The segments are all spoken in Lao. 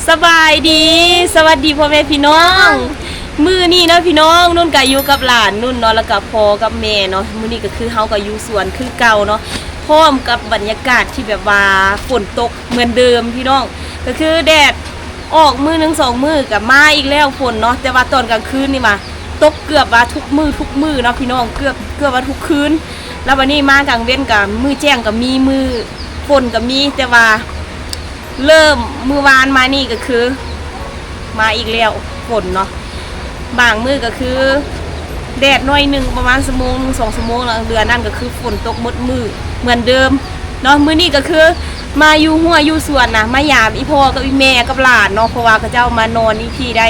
ສະບາຍດີ ສະຫວັດດີພໍ່ແມ່ພີ່ນ້ອງ. ມື້ນີ້ເນາະພີ່ນ້ອງ ນຸ່ນກະຢູ່ກັບຫຼານນຸ່ນເນາະ ແລ້ວກະພໍ່ກັບແມ່ເນາະ. ມື້ນີ້ກະຄືເຮົາກະຢູ່ສວນຄືເກົ່າເນາະ ພ້ອມກັບບັນຍາກາດທີ່ແບບວ່າຝົນຕົກເໝືອນເດີມພີ່ນ້ອງ. ກະຄືແດດອອກມື້ໜຶ່ງສອງມື້ກະມາອີກແລ້ວຝົນເນາະ ແຕ່ວ່າຕອນກາງຄືນນີ້ມາຕົກເກືອບວ່າທຸກມື້ທຸກມື້ເນາະພີ່ນ້ອງ ເກືອບ ເກືອບວ່າທຸກຄືນ. ແລ້ວບາດນີ້ມາກາງເວັນກະ ມື້ແຈ້ງກະມີ ມື້ຝົນກະມີ ແຕ່ວ່າ ເລີ່ມມື້ວານມານີ້ກະຄືມາອີກແລ້ວຝົນເນາະ. ບາງມື້ກະຄືແດດໜ້ອຍໜຶ່ງ ປະມານຊົ່ວໂມງໜຶ່ງສອງຊົ່ວໂມງ ແລ້ວເຫຼືອນັ້ນກະຄືຝົນຕົກໝົດມື້ເໝືອນເດີມເນາະ. ມື້ນີ້ກະຄືມາຢູ່ຮົ້ວຢູ່ສວນນະ ມາຢາມອີ່ພໍ່ກັບອີ່ແມ່ກັບຫຼານເນາະ ເພາະວ່າເຂົາເຈົ້າມານອນຢູ່ພີ້ໄດ້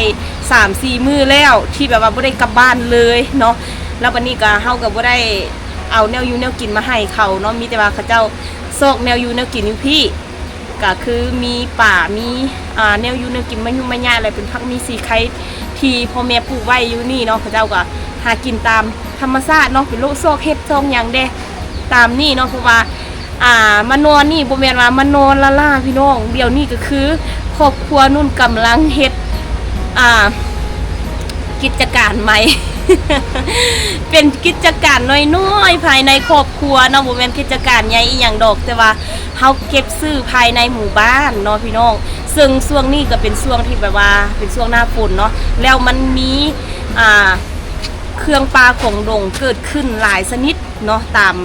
ສາມສີ່ມື້ແລ້ວ ທີ່ແບບວ່າບໍ່ໄດ້ກັບບ້ານເລີຍເນາະ. ແລ້ວບາດນີ້ກະ ເຮົາກະບໍ່ໄດ້ເອົາແນວຢູ່ແນວກິນມາໃຫ້ເຂົາເນາະ ມີແຕ່ວ່າເຂົາເຈົ້າ ຊອກແນວຢູ່ແນວກິນຢູ່ພີ້ ກະຄືມີປາ ມີ ອ່າ ແນວຢູ່ແນວກິນມາຍຸມາຍາ ແລະ ເປັນຜັກມີສີໄຄທີ່ພໍ່ແມ່ປູກໄວ້ຢູ່ນີ້ເນາະ. ເຂົາເຈົ້າກະຫາກິນຕາມທຳມະຊາດເນາະ ເປັນໂລກຊອກເຫັດຊອກຫຍັງແດ່ ຕາມນີ້ເນາະ. ເພາະວ່າ ອ່າ ມານອນນີ້ບໍ່ແມ່ນວ່າມານອນລ້າໆ ພີ່ນ້ອງ. ດຽວນີ້ກະຄືຄອບຄົວນຸ່ນກຳລັງເຮັດ ອ່າ ກິດຈະການໃໝ່ ເປັນກິດຈະການນ້ອຍໆ ພາຍໃນຄອບຄົວເນາະ ບໍ່ແມ່ນກິດຈະການໃຫຍ່ອີ່ຫຍັງດອກ ແຕ່ວ່າເຮົາເກັບຊື້ພາຍໃນໝູ່ບ້ານເນາະພີ່ນ້ອງ. ເຊິ່ງຊ່ວງນີ້ກະເປັນຊ່ວງທີ່ແບບວ່າເປັນຊ່ວງໜ້າຝົນເນາະ ແລ້ວມັນມີ ອ່າ ເຄື່ອງປ່າຂອງດົງເກີດຂຶ້ນຫຼາຍຊະນິດເນາະ ຕາມ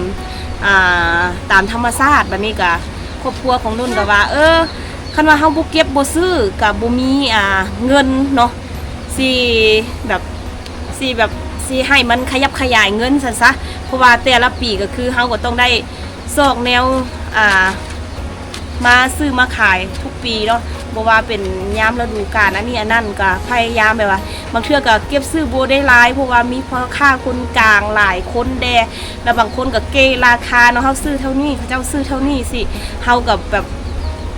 ອ່າ ຕາມທຳມະຊາດ. ບາດນີ້ກະຄອບຄົວຂອງນຸ່ນກະວ່າ ເອີ ຄັນວ່າເຮົາບໍ່ເກັບບໍ່ຊື້ກະບໍ່ມີ ອ່າ ເງິນເນາະ ຊິແບບ ຊິແບບ ຊິໃຫ້ມັນຂະຫຍັບຂະຫຍາຍເງິນຊັ້ນຊະ. ເພາະວ່າແຕ່ລະປີກະຄືເຮົາກະຕ້ອງໄດ້ຊອກແນວ ອ່າ ມາຊື້ມາຂາຍທຸກປີເນາະ ບໍ່ວ່າເປັນຍາມລະດູການອັນນີ້ອັນນັ້ນ ກະພະຍາຍາມແບບວ່າ ບາງເທື່ອກະເກັບຊື້ບໍ່ໄດ້ຫຼາຍ ເພາະວ່າມີພໍ່ຄ້າຄົນກາງຫຼາຍຄົນແດ່ ແລ້ວບາງຄົນກະເກລາຄາເນາະ ເຮົາຊື້ເທົ່ານີ້ ເຂົາເຈົ້າຊື້ເທົ່ານີ້ ຊິ ເຮົາກະແບບ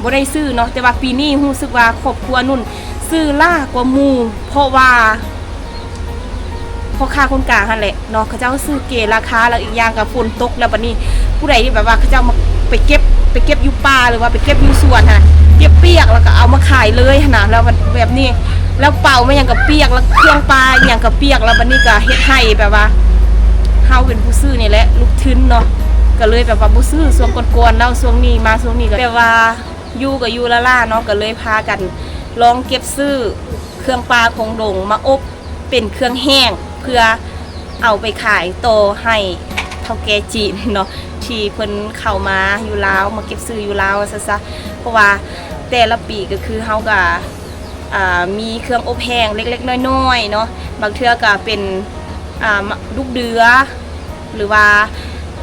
ບໍ່ໄດ້ຊື້ເນາະ. ແຕ່ວ່າປີນີ້ຮູ້ສຶກວ່າຄອບຄົວນຸ່ນຊື້ຫຼາຍກວ່າໝູ່ ເພາະວ່າພໍ່ຄ້າຄົນກາງຫັ້ນແຫຼະເນາະ ເຂົາເຈົ້າຊື້ເກລາຄາ ແລ້ວອີກຢ່າງກະຝົນຕົກ ແລ້ວບາດນີ້ຜູ້ໃດທີ່ແບບວ່າເຂົາເຈົ້າມາໄປເກັບ ໄປເກັບຢູ່ປ່າ ຫຼືວ່າໄປເກັບຢູ່ສວນຫັ້ນ ເກັບປຽກແລ້ວກະເອົາມາຂາຍເລີຍຫັ້ນນະ ແລ້ວແບບນີ້ ແລ້ວເປົາແມ່ນຫຍັງກະປຽກ ແລ້ວເຄື່ອງປ່າອີ່ຫຍັງກະປຽກ ແລ້ວບາດນີ້ກະເຮັດໃຫ້ແບບວ່າ ເຮົາເປັນຜູ້ຊື້ນີ້ແຫຼະ ລູກທຶນເນາະ ກະເລີຍແບບວ່າບໍ່ຊື້ຊ່ວງກ່ອນໆ ແລ້ວຊ່ວງນີ້ມາຊ່ວງນີ້ກະແບບວ່າ ຢູ່ກະຢູ່ລ້າໆເນາະ ກະເລີຍພາກັນລອງເກັບຊື້ເຄື່ອງປ່າຂອງດົງມາອົບເປັນເຄື່ອງແຫ້ງ ເພື່ອເອົາໄປຂາຍຕໍ່ໃຫ້ເຖົ້າແກ່ຈີນເນາະ ທີ່ເພິ່ນເຂົ້າມາຢູ່ລາວ ມາເກັບຊື້ຢູ່ລາວວ່າຊັ້ນຊະ. ເພາະວ່າແຕ່ລະປີກະຄືເຮົາກະ ອ່າ ມີເຄື່ອງອົບແຫ້ງເລັກໆນ້ອຍໆເນາະ ບາງເທື່ອກະເປັນ ອ່າ ໝາກດຸກເດືອ ຫຼືວ່າ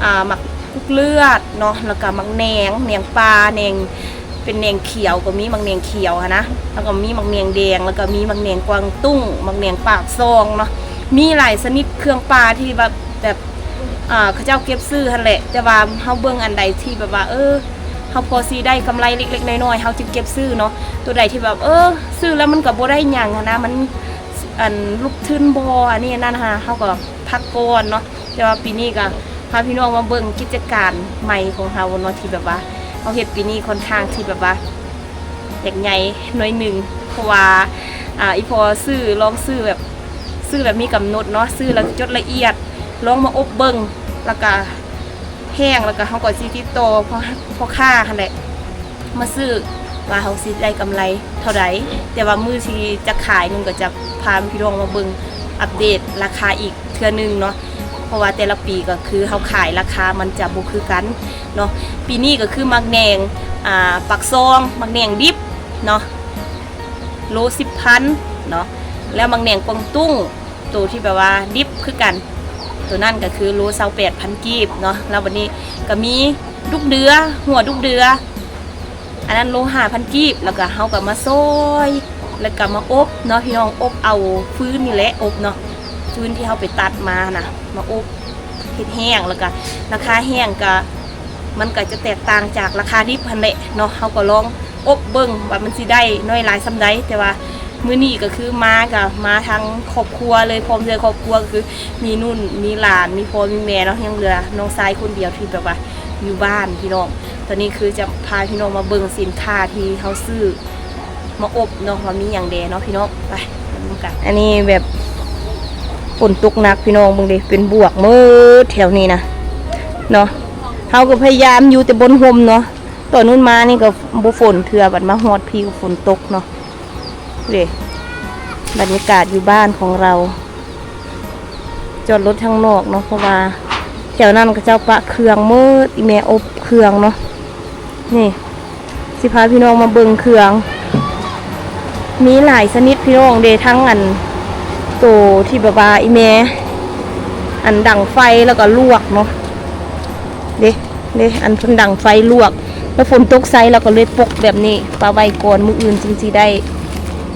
ອ່າ ໝາກກຸກເລືອດເນາະ ແລ້ວກະໝາກແໜງ ແໜງປ່າ ແໜງ ເປັນແໜງຂຽວກະມີ ໝາກແໜງຂຽວຫັ້ນນະ ແລ້ວກະມີໝາກແໜງແດງ ແລ້ວກະມີໝາກແໜງກວາງຕຸ້ງ ໝາກແໜງປາກຊ່ອງເນາະ ມີຫຼາຍຊະນິດເຄື່ອງປ່າທີ່ແບບ ແບບ ອ່າ ເຂົາເຈົ້າເກັບຊື້ຫັ້ນແຫຼະ ແຕ່ວ່າເຮົາເບິ່ງອັນໃດທີ່ແບບວ່າ ເອີ ເຮົາພໍຊິໄດ້ກຳໄລເລັກໆນ້ອຍໆ ເຮົາຈຶ່ງເກັບຊື້ເນາະ. ໂຕໃດທີ່ແບບ ເອີ ຊື້ແລ້ວມັນກະບໍ່ໄດ້ຫຍັງຫັ້ນນະ ມັນ ອັນ ຫຼຸບທຶນບໍ່ ອັນນີ້ອັນນັ້ນຫັ້ນນະ ເຮົາກະພັກກ່ອນເນາະ. ແຕ່ວ່າປີນີ້ກະພາພີ່ນ້ອງມາເບິ່ງກິດຈະການໃໝ່ຂອງເຮົາເນາະ ທີ່ແບບວ່າເຮົາເຮັດປີນີ້ຄ່ອນຂ້າງທີ່ແບບວ່າຢາກໃຫຍ່ໜ້ອຍໜຶ່ງ ເພາະວ່າ ອ່າ ອີ່ພໍ່ຊື້ ລອງຊື້ແບບ ຊື້ແບບມີກຳນົດເນາະ ຊື້ແລ້ວຈົດລະອຽດ ລອງມາອົບເບິ່ງ ແລ້ວກະແຫ້ງ ແລ້ວກະເຮົາກະຊິຕິດຕໍ່ພໍ່ ພໍ່ຄ້າຫັ້ນແຫຼະ ມາຊື້ວ່າເຮົາຊິໄດ້ກຳໄລເທົ່າໃດ. ແຕ່ວ່າມື້ທີ່ຈະຂາຍ ນຸ່ນກະຈະພາພີ່ນ້ອງມາເບິ່ງອັບເດດລາຄາອີກເທື່ອໜຶ່ງເນາະ ເພາະວ່າແຕ່ລະປີກະຄືເຮົາຂາຍລາຄາມັນຈະບໍ່ຄືກັນເນາະ. ປີນີ້ກະຄືໝາກແໜງ ອ່າ ປາກຊ່ອງ ໝາກແໜງດິບເນາະ ໂລສິບພັນເນາະ ແລ້ວໝາກແໜງກວາງຕຸ້ງ ໂຕທີ່ແບບວ່າດິບຄືກັນ ໂຕນັ້ນກະຄືໂລຊາວແປດພັນກີບເນາະ. ແລ້ວບາດນີ້ກະມີດຸກເດືອ ຫົວດຸກເດືອ ອັນນັ້ນໂລຫ້າພັນກີບ ແລ້ວກະເຮົາກະມາຊອຍ ແລ້ວກະມາອົບເນາະພີ່ນ້ອງ ອົບເອົາຟືນນີ້ແຫຼະອົບເນາະ ຟືນທີ່ເຮົາໄປຕັດມາຫັ້ນນະ ມາອົບເຮັດແຫ້ງ ແລ້ວກະລາຄາແຫ້ງກະ ມັນກະຈະແຕກຕ່າງຈາກລາຄາດິບຫັ້ນແຫຼະເນາະ. ເຮົາກະລອງອົບເບິ່ງວ່າມັນຊິໄດ້ໜ້ອຍຫຼາຍສ່ຳໃດ ແຕ່ວ່າມື້ນີ້ກະຄືມາກະມາທັງຄອບຄົວເລີຍ ພ້ອມດ້ວຍຄອບຄົວກະຄືມີນຸ່ນ ມີຫຼານ ມີພໍ່ມີແມ່ເນາະ ຍັງເຫຼືອນ້ອງຊາຍຄົນດຽວທີ່ແບບວ່າຢູ່ບ້ານພີ່ນ້ອງ. ຕອນນີ້ຄືຈະພາພີ່ນ້ອງມາເບິ່ງສິນຄ້າທີ່ເຮົາຊື້ ມາອົບເນາະ ວ່າມີຫຍັງແດ່ເນາະພີ່ນ້ອງ. ໄປເບິ່ງນຳກັນ. ອັນນີ້ແບບຝົນຕົກໜັກພີ່ນ້ອງ ເບິ່ງເດ້ ເປັນບວກໝົດແຖວນີ້ນະເນາະ. ເຮົາກໍພະຍາຍາມຢູ່ແຕ່ບ່ອນຮົ່ມເນາະ. ຕອນນັ້ນມານີ້ກໍບໍ່ຝົນເທື່ອ ບັດມາຮອດພີ້ກໍຝົນຕົກເນາະ. ເດ້ ບັນຍາກາດຢູ່ບ້ານຂອງເຮົາ ຈອດລົດທາງນອກເນາະ ເພາະວ່າແຖວນັ້ນເຂົາເຈົ້າປະເຄື່ອງໝົດ ອີ່ແມ່ອົບເຄື່ອງເນາະ. ນີ້ ຊິພາພີ່ນ້ອງມາເບິ່ງເຄື່ອງ ມີຫຼາຍຊະນິດພີ່ນ້ອງເດ້ ທັງອັນໂຕທີ່ແບບວ່າອີ່ແມ່ອັນດັງໄຟ ແລ້ວກໍລວກເນາະ. ເດ້ ເດ້ ອັນເພິ່ນດັງໄຟລວກ ແລ້ວຝົນຕົກໃສ່ ແລ້ວກໍເລີຍປົກແບບນີ້ປະໄວ້ກ່ອນ ມື້ອື່ນຈຶ່ງຊິໄດ້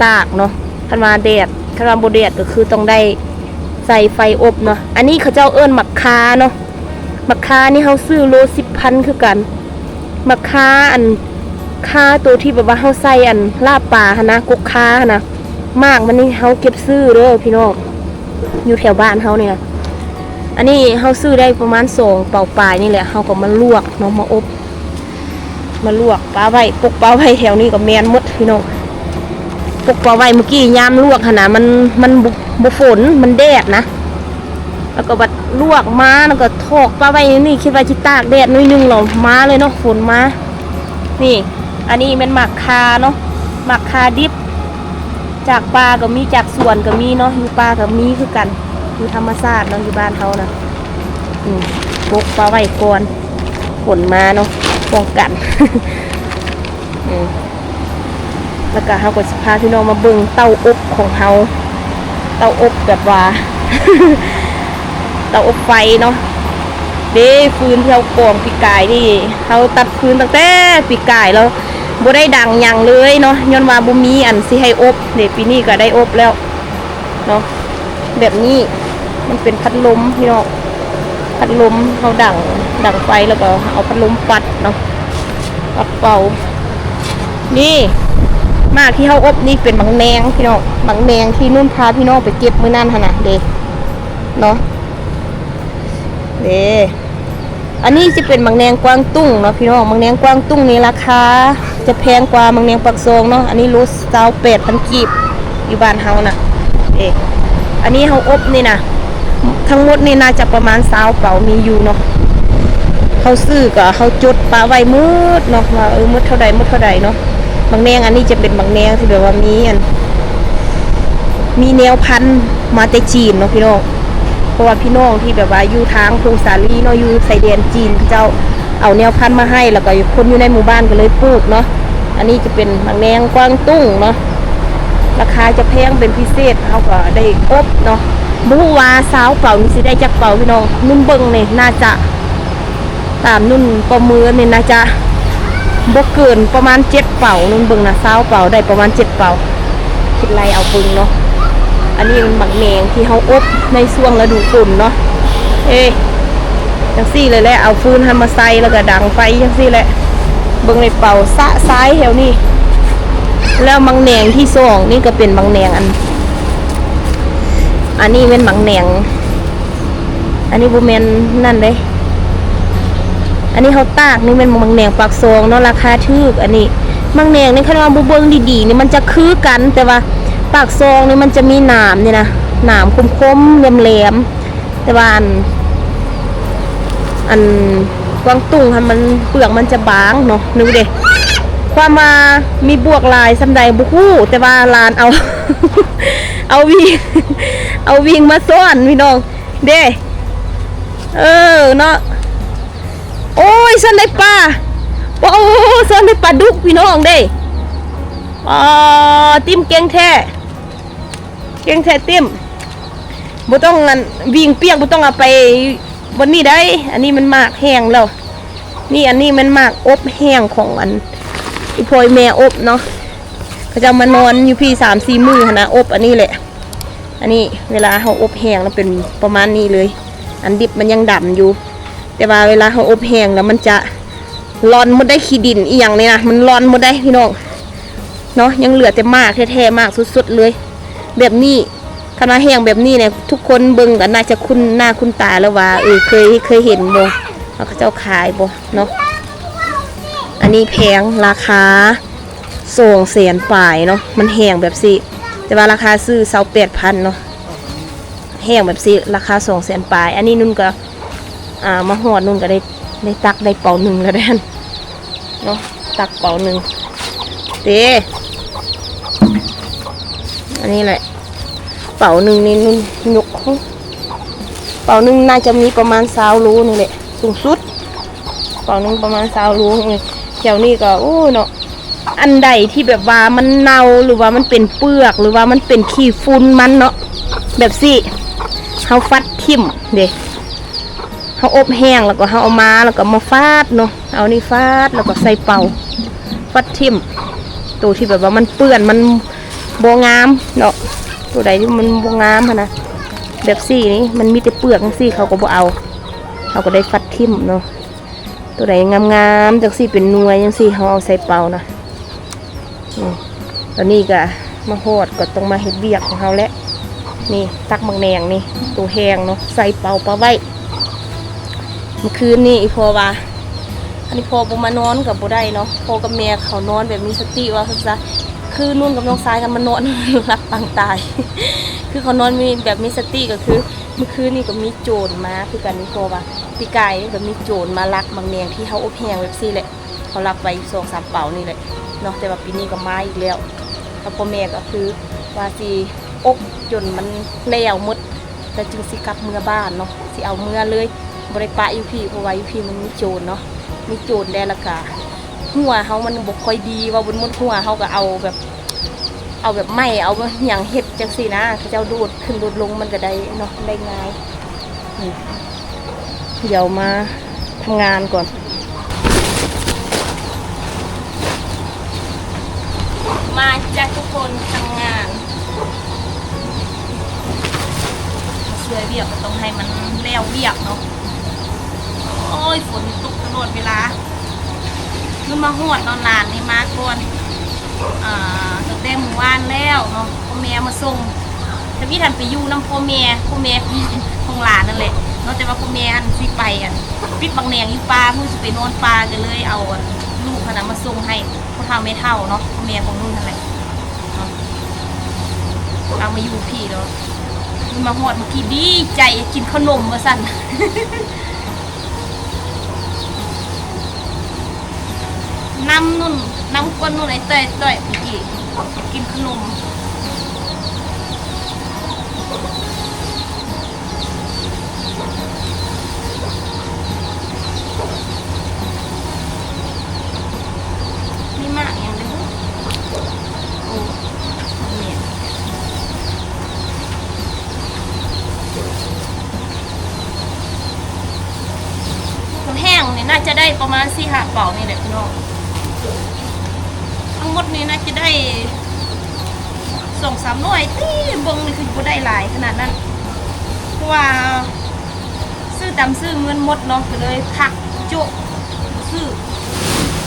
ຕາກເນາະ. ຄັນວ່າແດດ ຄັນວ່າບໍ່ແດດກໍຄືຕ້ອງໄດ້ໃສ່ໄຟອົບເນາະ. ອັນນີ້ເຂົາເຈົ້າເອີ້ນໝາກຂ່າເນາະ. ໝາກຂ່ານີ້ເຮົາຊື້ໂລສິບພັນຄືກັນ. ໝາກຂ່າ ອັນ ຂ່າໂຕທີ່ແບບວ່າເຮົາໃສ່ ອັນ ລາບປາຫັ້ນນະ ກົກຂ່າຫັ້ນນະ. ໝາກມັນນີ້ເຮົາເກັບຊື້ເດີພີ່ນ້ອງ ຢູ່ແຖວບ້ານເຮົານີ້ນະ. ອັນນີ້ເຮົາຊື້ໄດ້ປະມານສອງເປົາປາຍນີ້ແຫຼະ ເຮົາກໍມາລວກເນາະ ມາອົບ ມາລວກປະໄວ້ ປົກປະໄວ້ແຖວນີ້ກໍແມ່ນໝົດພີ່ນ້ອງ. ປົກປະໄວ້ມື້ກີ້ຍາມລວກຫັ້ນນະ ມັນ ມັນບໍ່ ບໍ່ຝົນ ມັນແດດນະ. ແລ້ວກໍບັດລວກມາ ແລ້ວກໍຖອກປະໄວ້ໃນນີ້ ຄິດວ່າຊິຕາກແດດໜ້ອຍໜຶ່ງ ແລ້ວມາເລີຍເນາະ ຝົນມາ. ນີ້ ອັນນີ້ແມ່ນໝາກຂ່າເນາະ ໝາກຂ່າດິບ ຈາກປ່າກໍມີ ຈາກສວນກໍມີເນາະ ຢູ່ປ່າກໍມີຄືກັນ ຢູ່ທຳມະຊາດເນາະ ຢູ່ບ້ານເຮົານະ. ອືມ ປົກປະໄວ້ກ່ອນ ຝົນມາເນາະ ປ້ອງກັນ. ອືມ ແລ້ວກະເຮົາກໍຊິພາພີ່ນ້ອງມາເບິ່ງເຕົາອົບຂອງເຮົາ ເຕົາອົບແບບວ່າ ເຕົາອົບໄຟເນາະ. ເດ້ ຟືນທີ່ເຮົາກອງປີກາຍນີ້ ເຮົາຕັດຟືນຕັ້ງແຕ່ປີກາຍແລ້ວ ບໍ່ໄດ້ດັງຫຍັງເລີຍເນາະ ຍ້ອນວ່າບໍ່ມີອັນຊິໃຫ້ອົບ. ເດ້ ປີນີ້ກໍໄດ້ອົບແລ້ວເນາະ. ແບບນີ້ ມັນເປັນພັດລົມພີ່ນ້ອງ ພັດລົມ ເຮົາດັງ ດັງໄຟ ແລ້ວກໍເອົາພັດລົມປັດເນາະ ປັດເປົ່າ. ນີ້ ໝາກທີ່ເຮົາອົບນີ້ເປັນໝາກແໜງພີ່ນ້ອງ ໝາກແໜງທີ່ນຸ່ນພາພີ່ນ້ອງໄປເກັບມື້ນັ້ນຫັ້ນນະ ເດ້ ເນາະ ເດ້. ອັນນີ້ຈະເປັນໝາກແໜງກວາງຕຸ້ງເນາະພີ່ນ້ອງ. ໝາກແໜງກວາງຕຸ້ງນີ້ລາຄາຈະແພງກວ່າໝາກແໜງປາກຊ່ອງເນາະ. ອັນນີ້ໂລຊາວແປດພັນກີບ ຢູ່ບ້ານເຮົານະ. ເອ ອັນນີ້ເຮົາອົບນີ້ນະ ທັງໝົດນີ້ໜ້າຈະປະມານຊາວເປົາມີຢູ່ເນາະ. ເຮົາຊື້ກໍເຮົາຈົດປະໄວ້ໝົດເນາະ ວ່າ ເອີ ໝົດເທົ່າໃດ ໝົດເທົ່າໃດເນາະ. ໝາກແໜງອັນນີ້ຈະເປັນໝາກແໜງທີ່ແບບວ່າມີອັນ ມີແນວພັນມາແຕ່ຈີນເນາະພີ່ນ້ອງ. ເພາະວ່າພີ່ນ້ອງທີ່ແບບວ່າຢູ່ທາງຜົ້ງສາລີເນາະ ຢູ່ຊາຍແດນຈີນ ເຂົາເຈົ້າເອົາແນວພັນມາໃຫ້ ແລ້ວກໍຄົນຢູ່ໃນໝູ່ບ້ານກໍເລີຍປູກເນາະ. ອັນນີ້ຈະເປັນໝາກແໜງກວາງຕຸ້ງເນາະ ລາຄາຈະແພງເປັນພິເສດ ເຮົາກໍໄດ້ອົບເນາະ. ບໍ່ຮູ້ວ່າຊາວເປົານີ້ຊິໄດ້ຈັກເປົາພີ່ນ້ອງ ນຸ່ນເບິ່ງນີ້ໜ້າຈະ ຕາມນຸ່ນປະເມີນນີ້ໜ້າຈະບໍ່ເກີນປະມານເຈັດເປົາ ນຸ່ນເບິ່ງນະ ຊາວເປົາ ໄດ້ປະມານເຈັດເປົາ ຄິດໄລ່ເອົາເບິ່ງເນາະ. ອັນນີ້ມັນໝາກແໜງທີ່ເຮົາອົບໃນຊ່ວງລະດູຝົນເນາະ. ເອ ຈັ່ງຊີ້ເລີຍແຫຼະ ເອົາຟືນຫັ້ນມາໃສ່ ແລ້ວກໍດັງໄຟຈັ່ງຊີ້ແຫຼະ. ເບິ່ງໃນເປົາຊະຊາຍແຖວນີ້. ແລ້ວໝາກແໜງທີສອງນີ້ກໍເປັນໝາກແໜງອັນ ອັນນີ້ແມ່ນໝາກແໜງ ອັນນີ້ບໍ່ແມ່ນນັ້ນເດ້ ອັນນີ້ເຮົາຕາກນີ້ແມ່ນໝາກແໜງປາກຊ່ອງເນາະ ລາຄາຖືກ. ອັນນີ້ໝາກແໜງນີ້ ຄັນວ່າບໍ່ເບິ່ງດີໆນີ້ມັນຈະຄືກັນ ແຕ່ວ່າປາກຊ່ອງນີ້ມັນຈະມີໜາມນີ້ນະ ໜາມຄົມໆ ແຫຼມໆ ແຕ່ວ່າອັນ ອັນກວາງຕຸ້ງຫັ້ນມັນ ເປືອກມັນຈະບາງເນາະ. ໜຶ່ງເດ້ ຄວາມວ່າມີບວກຫຼາຍສ່ຳໃດບໍ່ຮູ້ ແຕ່ວ່າຫຼານເອົາ ເອົາວິງ ເອົາວິງມາຊ້ອນພີ່ນ້ອງ ເດ້ ເອີເນາະ. ໂອ້ຍ ຊ້ອນໄດ້ປາ ໂອ້ ຊ້ອນໄດ້ປາດຸກພີ່ນ້ອງເດ້. ອໍ ຕິ້ມເກັ່ງແທ້ ເກັ່ງແທ້ຕິ້ມ. ບໍ່ຕ້ອງອັນ ວິງປຽກ ບໍ່ຕ້ອງເອົາໄປບ່ອນນີ້ໄດ໋. ອັນນີ້ມັນໝາກແຫ້ງແລ້ວ ນີ້ ອັນນີ້ແມ່ນໝາກອົບແຫ້ງຂອງອັນ ອີ່ພໍ່ອີ່ແມ່ອົບເນາະ. ເຂົາເຈົ້າມານອນຢູ່ພີ້ສາມສີ່ມື້ຫັ້ນນະ ອົບອັນນີ້ແຫຼະ. ອັນນີ້ເວລາເຮົາອົບແຫ້ງແລ້ວເປັນປະມານນີ້ເລີຍ ອັນດິບມັນຍັງດຳຢູ່ ແຕ່ວ່າເວລາເຮົາອົບແຫ້ງແລ້ວມັນຈະລ່ອນໝົດໄດ໋ ຂີ້ດິນອີ່ຫຍັງນີ້ນະ ມັນລ່ອນໝົດໄດ໋ພີ່ນ້ອງເນາະ. ຍັງເຫຼືອແຕ່ໝາກແທ້ໆ ໝາກສົດໆເລີຍ ແບບນີ້. ຄັນວ່າແຫ້ງແບບນີ້ນີ້ ທຸກຄົນເບິ່ງກໍໜ້າຈະຄຸ້ນໜ້າຄຸ້ນຕາແລ້ວວ່າ ເອີ ເຄີຍ ເຄີຍເຫັນບໍ່ ວ່າເຂົາເຈົ້າຂາຍບໍ່ເນາະ. ອັນນີ້ແພງ ລາຄາ ສອງແສນປາຍເນາະ ມັນແຫ້ງແບບຊີ້ ແຕ່ວ່າລາຄາຊື້ຊາວແປດພັນເນາະ ແຫ້ງແບບຊີ້ລາຄາສອງແສນປາຍ. ອັນນີ້ນຸ່ນກໍ ອ່າ ມາຮອດນຸ່ນກໍໄດ້ ໄດ້ຕັກໄດ້ເປົາໜຶ່ງແລ້ວເດ້ເນາະ ຕັກເປົາໜຶ່ງເດ້. ອັນນີ້ແຫຼະ ເປົາໜຶ່ງນີ້ນຸ່ນຍົກ ເປົາໜຶ່ງໜ້າຈະມີປະມານຊາວໂລນີ້ແຫຼະ ສູງສຸດ ເປົາໜຶ່ງປະມານຊາວໂລ. ແຖວນີ້ກໍ ໂອ້ ເນາະ ອັນໃດທີ່ແບບວ່າມັນເນົ່າ ຫຼືວ່າມັນເປັນເປືອກ ຫຼືວ່າມັນເປັນຂີ້ຝຸ່ນມັນເນາະ ແບບຊີ້ ເຮົາຟັດຖິ້ມເດ້ ເຮົາອົບແຫ້ງ ແລ້ວກໍເຮົາເອົາມາ ແລ້ວກໍມາຟາດເນາະ ເອົານີ້ຟາດ ແລ້ວກໍໃສ່ເປົາ ຟັດຖິ້ມ ໂຕທີ່ແບບວ່າມັນເປື້ອນ ມັນບໍ່ງາມເນາະ ໂຕໃດທີ່ມັນບໍ່ງາມຫັ້ນນະ ແບບຊີ້ນີ້ ມັນມີແຕ່ເປືອກຈັ່ງຊີ້ ເຂົາກໍບໍ່ເອົາ ເຮົາກໍໄດ້ຟັດຖິ້ມເນາະ. ໂຕໃດງາມໆ ຈັ່ງຊີ້ ເປັນໜ່ວຍຈັ່ງຊີ້ ເຮົາເອົາໃສ່ເປົານະ. ອືມ ຕອນນີ້ກະມາຮອດ ກໍຕ້ອງມາເຮັດວຽກຂອງເຮົາແຫຼະ. ນີ້ ຕັກໝາກແໜງນີ້ ໂຕແຫ້ງເນາະ ໃສ່ເປົາປະໄວ້. ມື້ຄືນນີ້ອີ່ພໍ່ວ່າ ອັນນີ້ພໍ່ບໍ່ມານອນກໍບໍ່ໄດ້ເນາະ ພໍ່ກັບແມ່ເຂົານອນແບບມີສະຕິ ວ່າຊັ້ນຊະ. ຄືນຸ່ນກັບນ້ອງຊາຍກັນມານອນ ຫຼັບປາງຕາຍ ຄືເຂົານອນມີ ແບບມີສະຕິ ກໍຄືມື້ຄືນນີ້ກໍມີໂຈນມາຄືກັນ ອີ່ພໍ່ວ່າ. ປີກາຍນີ້ກໍມີໂຈນມາລັກໝາກແໜງທີ່ເຮົາອົບແຫ້ງແບບຊີ້ແຫຼະ ເຂົາລັກໄວ້ຢູ່ສອງສາມເປົານີ້ແຫຼະເນາະ ແຕ່ວ່າປີນີ້ກໍມາອີກແລ້ວ. ແລ້ວພໍ່ແມ່ກໍຄືວ່າຊິອົບຈົນມັນແລ້ວໝົດ ແລ້ວຈຶ່ງຊິກັບເມືອບ້ານເນາະ ຊິເອົາເມືອເລີຍ ບໍ່ໄດ້ປະຢູ່ພີ້ ເພາະວ່າຢູ່ພີ້ມັນມີໂຈນເນາະ ມີໂຈນແດ່ ແລ້ວກະ ຫົວເຮົາມັນບໍ່ຄ່ອຍດີ ເວົ້າບໍ່ໝົດ ຫົວເຮົາກໍເອົາແບບ ເອົາແບບໄມ້ ເອົາຫຍັງເຮັດຈັ່ງຊີ້ນະ ເຂົາເຈົ້າໂດດຂຶ້ນໂດດລົງ ມັນກໍໄດ້ເນາະ ໄດ້ງ່າຍ. ອືມ ດຽວມາທຳງານກ່ອນ ມາຈ້າທຸກຄົນ ທຳງານ ມາຊ່ວຍວຽກ ກໍຕ້ອງໃຫ້ມັນແລ້ວວຽກເນາະ. ໂອ້ຍ ຝົນຕົກຕະຫຼອດເວລາ. ມັນມາຮອດເນາະ ຫຼານນີ້ມາກ່ອນ ອ່າ ຕັ້ງແຕ່ມື້ວານແລ້ວເນາະ ພໍ່ແມ່ມາສົ່ງ. ທຳອິດຫັ້ນໄປຢູ່ນຳພໍ່ແມ່ ພໍ່ແມ່ຂອງ ຂອງຫຼານນັ້ນແຫຼະເນາະ ແຕ່ວ່າພໍ່ແມ່ຫັ້ນຊິໄປ ອັນ ປິດບັກແໜງຢູ່ປ່າພຸ້ນ ຊິໄປນອນປ່າ ກໍເລີຍເອົາ ອັນ ລູກຫັ້ນນະມາສົ່ງໃຫ້ພໍ່ເຖົ້າແມ່ເຖົ້າເນາະ ພໍ່ແມ່ຂອງນຸ່ນຫັ້ນແຫຼະເນາະ ເອົາມາຢູ່ພີ້ເນາະ. ມັນມາຮອດມື້ກີ້ດີໃຈ ຢາກກິນເຂົ້າໜົມວ່າຊັ້ນ. ນຳນຸ່ນ ນຳກວນນຸ່ນ ໄອ້ຕ້ອຍ ຕ້ອຍ ກີ້ ກິນຂະໜົມ. ມີໝາກຫຍັງເດ້ ໂອ້ ແມ່ນ ແຫ້ງນີ້ໜ້າຈະໄດ້ປະມານສີ່ຫ້າເປົານີ້ແຫຼະພີ່ນ້ອງ ທັງໝົດນີ້ໜ້າຈະໄດ້ສອງສາມໜ່ວຍຕິ ເບິ່ງນີ້ຄືບໍ່ໄດ້ຫຼາຍຂະໜາດນັ້ນ ເພາະວ່າ ຊື້ຕຳຊື້ເງິນໝົດເນາະ ກໍເລີຍພັກໂຈະ ບໍ່ຊື້.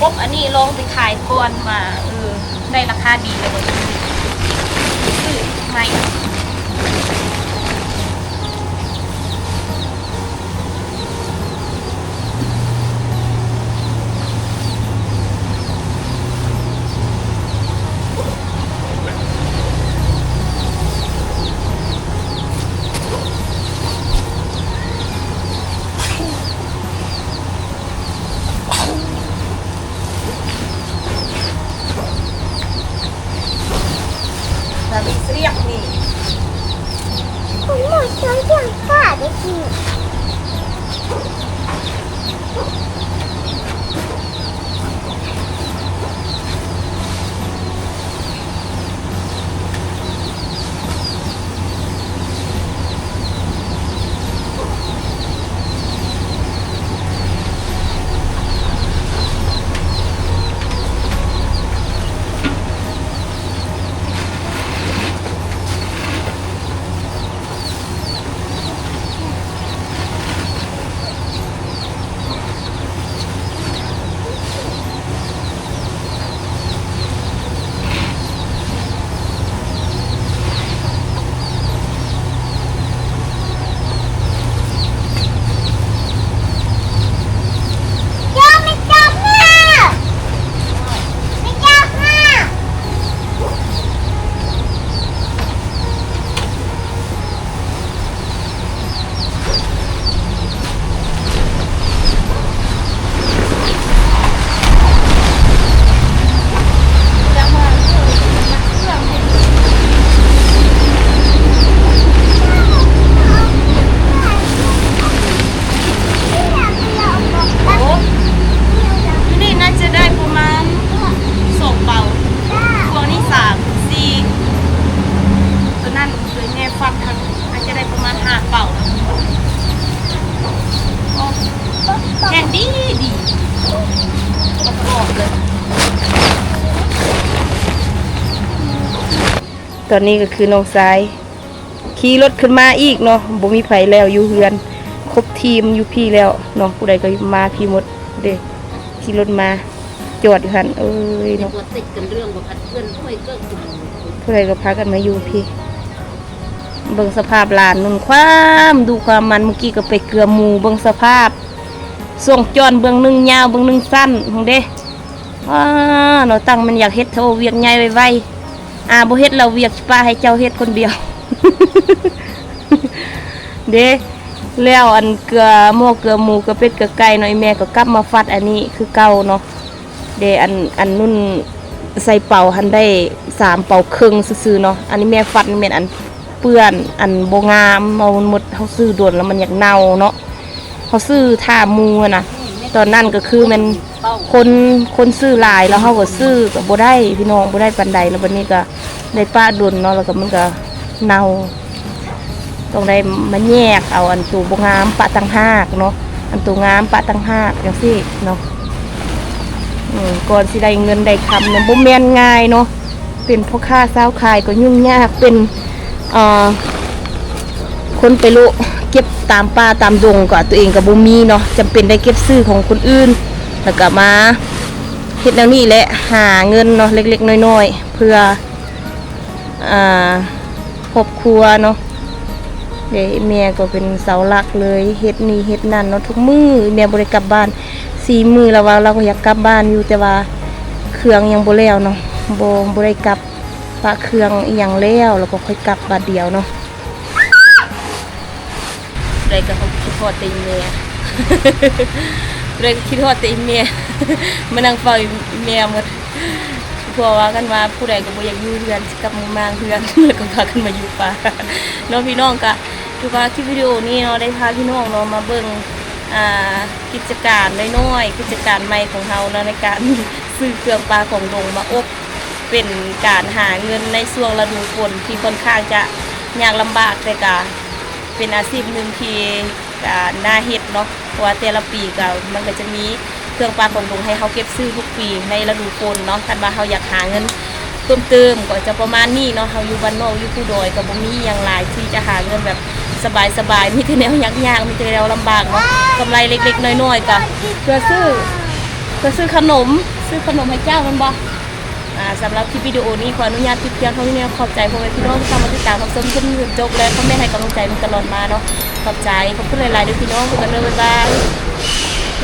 ອົບອັນນີ້ລອງໄປຂາຍກ່ອນວ່າ ເອີ ໄດ້ລາຄາດີແລ້ວບໍ່ ຊື້ໃໝ່. ຕອນນີ້ກໍຄືນ້ອງຊາຍຂີ່ລົດຂຶ້ນມາອີກເນາະ, ບໍ່ມີໃຜແລ້ວຢູ່ເຮືອນ, ຄົບທີມຢູ່ພີ້ແລ້ວເນາະ, ຜູ້ໃດກໍມາພີ້ໝົດເດ້. ຂີ່ລົດມາຈອດຢູ່ຫັ້ນເອີຍເນາະ, ຜູ້ໃດກໍພາກັນມາຢູ່ພີ້. ເບິ່ງສະພາບຫຼານໜຶ່ງ ຄວາມດຸຄວາມມັນ, ມື້ກີ້ກໍໄປເກືອໝູ່. ເບິ່ງສະພາບ ຊ່ວງຈ້ອນເບື້ອງໜຶ່ງຍາວ ເບື້ອງໜຶ່ງສັ້ນພຸ້ນເດ້. ອ້າ ເນາະ, ຕັ້ງແມ່ນຢາກເຮັດໂທວຽກໃຫຍ່ໄວໆ, ອາ ບໍ່ເຮັດແລ້ວ ວຽກຊິປະໃຫ້ເຈົ້າເຮັດຄົນດຽວເດ້. ແລ້ວອັນເກືອໝໍ້ ເກືອໝູ ເກືອເປັດ ເກືອໄກ່ເນາະ, ອີ່ແມ່ກໍກັບມາຟັດອັນນີ້ຄືເກົ່າເນາະເດ້. ອັນ ອັນນຸ່ນໃສ່ເປົາຫັ້ນໄດ້ສາມເປົາເຄິ່ງຊື່ໆເນາະ. ອັນນີ້ແມ່ຟັດນີ້ແມ່ນອັນເປື້ອນ ອັນບໍ່ງາມ, ເອົາໝົດ ເຮົາຊື້ດົນແລ້ວມັນຢາກເນົ່າເນາະ. ເຮົາຊື້ຖ້າໝູ່ຫັ້ນນະ, ຕອນນັ້ນກໍຄືແມ່ນຄົນ ຄົນຊື້ຫຼາຍ ແລ້ວເຮົາກໍຊື້ກໍບໍ່ໄດ້ພີ່ນ້ອງ, ບໍ່ໄດ້ປານໃດ. ແລ້ວບັດນີ້ກໍໄດ້ປະດົນເນາະ, ແລ້ວກໍມັນກໍເນົ່າ. ຕ້ອງໄດ້ມາແຍກເອົາອັນໂຕບໍ່ງາມປະຕ່າງຫາກເນາະ, ອັນໂຕງາມປະຕ່າງຫາກຈັ່ງຊີ້ເນາະ. ອືມ ກ່ອນຊິໄດ້ເງິນໄດ້ຄຳນະ ບໍ່ແມ່ນງ່າຍເນາະ. ເປັນພໍ່ຄ້າຊາວຂາຍກໍຫຍຸ້ງຍາກ, ເປັນ ເອີ ຄົນໄປເລາະເກັບຕາມປ່າຕາມດົງກໍຕົວເອງກໍບໍ່ມີເນາະ, ຈຳເປັນໄດ້ເກັບຊື້ຂອງຄົນອື່ນ ແລ້ວກໍມາເຮັດແນວນີ້ແຫຼະ ຫາເງິນເນາະ ເລັກໆນ້ອຍໆ ເພື່ອ ອ່າ ຄອບຄົວເນາະ. ເດ້ ແມ່ກໍເປັນເສົາຫຼັກເລີຍ, ເຮັດນີ້ເຮັດນັ້ນເນາະ ທຸກມື້. ແມ່ບໍ່ໄດ້ກັບບ້ານ ສີ່ມື້ແລ້ວວ່າ ລາວກໍຢາກກັບບ້ານຢູ່ ແຕ່ວ່າເຄື່ອງຍັງບໍ່ແລ້ວເນາະ, ບໍ່ ບໍ່ໄດ້ກັບ. ປະເຄື່ອງອີ່ຫຍັງແລ້ວ ແລ້ວກໍຄ່ອຍກັບບາດດຽວເນາະ. ຜູ້ໃດກໍຄິດຮອດແຕ່ອີ່ແມ່ ຜູ້ໃດກໍຄິດຮອດແຕ່ອີ່ແມ່ ມານັ່ງເຝົ້າອີ່ແມ່ໝົດ. ເພາະວ່າກັນວ່າຜູ້ໃດກໍບໍ່ຢາກຢູ່ເຮືອນ ຊິກັບມາມ້າງເຮືອນ ແລ້ວກໍພາກັນມາຢູ່ປ່າເນາະ. ພີ່ນ້ອງ ກໍຖືວ່າຄລິບວິດີໂອນີ້ເນາະ ໄດ້ພາພີ່ນ້ອງເນາະ ມາເບິ່ງ ອ່າ ກິດຈະການນ້ອຍໆ ກິດຈະການໃໝ່ຂອງເຮົາເນາະ ໃນການຊື້ເຄື່ອງປ່າຂອງດົງມາອົບ. ເປັນການຫາເງິນໃນຊ່ວງລະດູຝົນທີ່ຄ່ອນຂ້າງຈະຍາກລຳບາກ, ແຕ່ກະເປັນອາຊີບໜຶ່ງທີ່ກະໜ້າເຮັດເນາະ, ເພາະວ່າແຕ່ລະປີກະ ມັນກະຈະມີເຄື່ອງປ່າຂອງດົງໃຫ້ເຮົາເກັບຊື້ທຸກປີໃນລະດູຝົນເນາະ. ຄັນວ່າເຮົາຢາກຫາເງິນເພີ່ມເຕີມກໍຈະປະມານນີ້ເນາະ, ເຮົາຢູ່ບ້ານນອກຢູ່ພູດອຍກະບໍ່ມີອີ່ຫຍັງຫຼາຍທີ່ຈະຫາເງິນແບບສະບາຍໆ, ມີແຕ່ແນວຍາກໆ ມີແຕ່ແນວລຳບາກເນາະ. ກຳໄລເລັກໆນ້ອຍໆ ກະເພື່ອຊື້ ເພື່ອຊື້ຂະໜົມ ຊື້ຂະໜົມໃຫ້ເຈົ້າແມ່ນບໍ່? ອ່າ ສຳລັບຄລິບວິດີໂອນີ້ ຂໍອະນຸຍາດປິດພຽງເທົ່ານີ້. ຂອບໃຈພໍ່ແມ່ພີ່ນ້ອງທີ່ເຂົ້າມາຕິດຕາມຮັບຊົມຈົນຈົນຈົບ ແລະ ຄອມເມັນໃຫ້ກຳລັງໃຈມາຕະຫຼອດມາເນາະ. ຂອບໃຈ ຂອບຄຸນຫຼາຍໆເດີພີ່ນ້ອງ. ພົບກັນເດີ ບາຍບາຍ.